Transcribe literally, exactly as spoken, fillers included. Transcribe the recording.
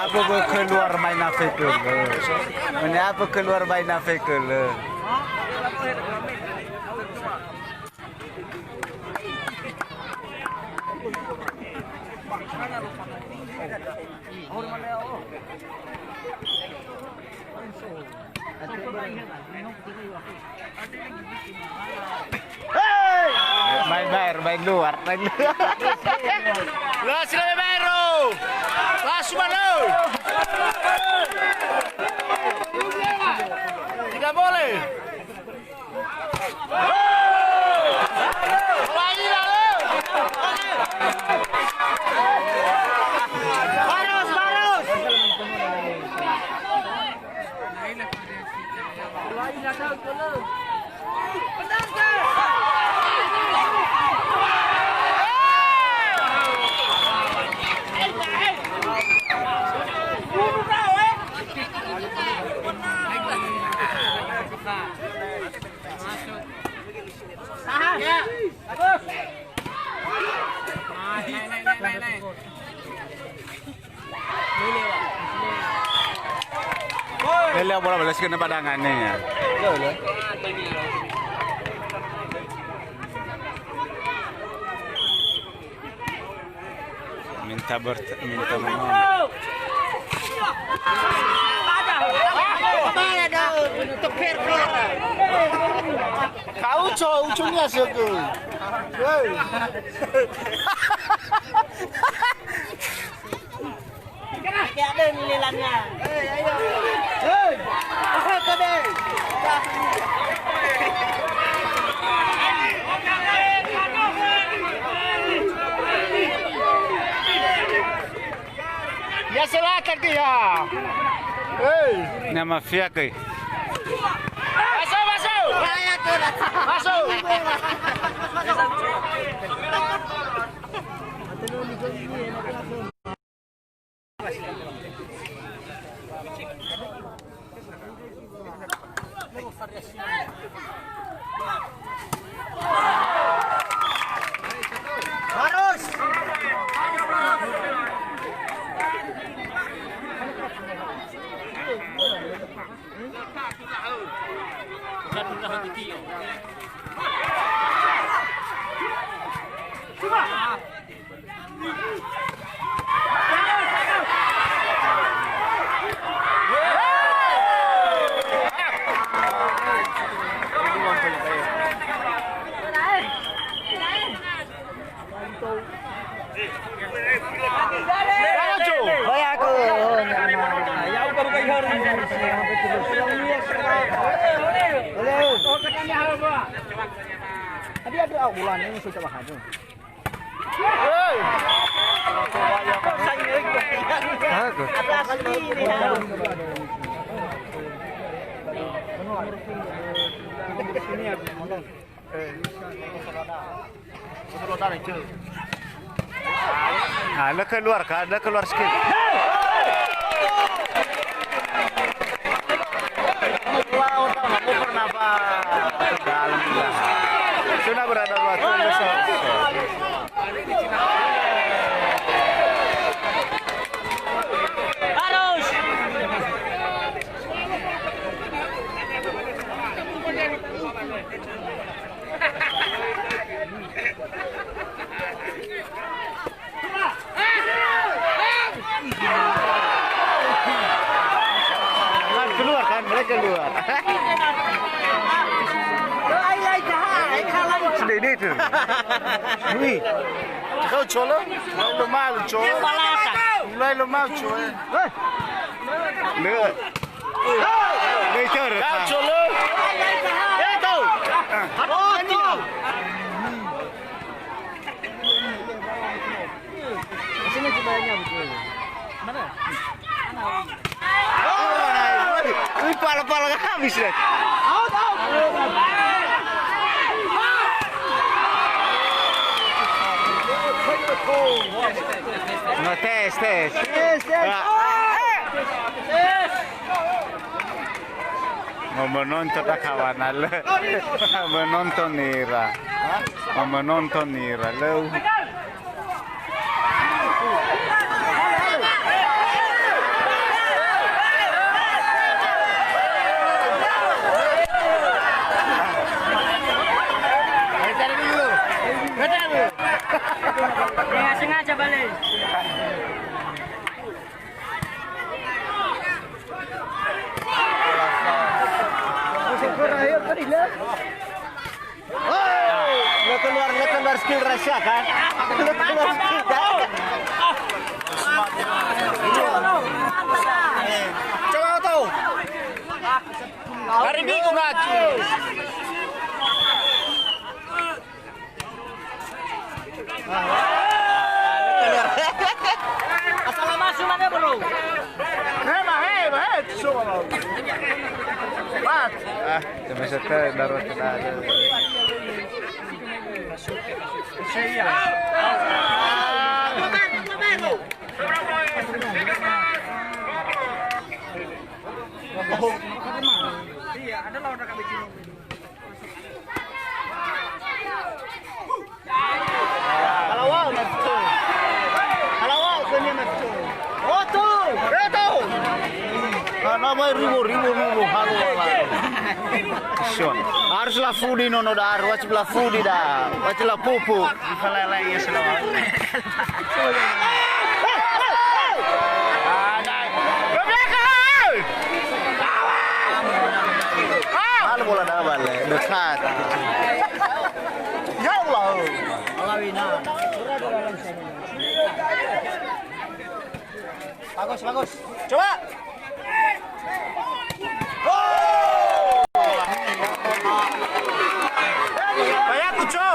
Apa keluar main apa itu? Ini apa keluar main apa itu? Main bayar, main luar, main luar. Las, sila bayar, bro. Las, mana? Tidak boleh. Lele bola balas kena badangan nih ya. Minta ber-, minta maaf. Kauco, uconia siaga. Hei. Kake'ade nilelania. Hei, ayo. Hei. Aha, kade. Ya, selatan dia. Hei. Nama fiak, eh. Masuk, masuk. Masuk. Harus. Hei! Ah, lö keluar, Kak, lö keluar sikit. Sudah berada dua. Harus. Keluar. Sudah ini tuh. Wih. Kau colo? Mulai lo mau colo. Mulai lo mau colo. Hei. Lu. Lu colo. Kau colo. Ya, tahu. Oh, ini. Sini coba yang nyambut dulu. Mana? Ini pala-pala habis deh. Out, out. No, tes, tes. Tes, tes. Ya. Tes. Mau menonton dah kawan, ale. Menonton ira. Mau menonton ira, leu. Ya, sengaja balik. Hei! Nggak keluar, nggak keluar skill Russia, kan? Nggak keluar skill, kan? Coba tuh. Dari minggu maju. Asal masuk mana, bro? Hei, bah, hei, bah, hei, so. Bat. Ah, cuma satu, darurat kita ada. Iya, ada lawan kami. Halawal, Mas Cul. Halawal, khönia, Mas Cul. Oto! Oto! Karena mai ribu-ribu nunggu halawal. Siwan. Harus lafudi nono da, harus wajib lafudi da. Wajib lapupu. Falala ya selalu. Ada. Ke belakang. Ah! Mana bola dapat, le? Dekat. Ya Allah. Bagus, bagus. Coba. Bayar tujuh.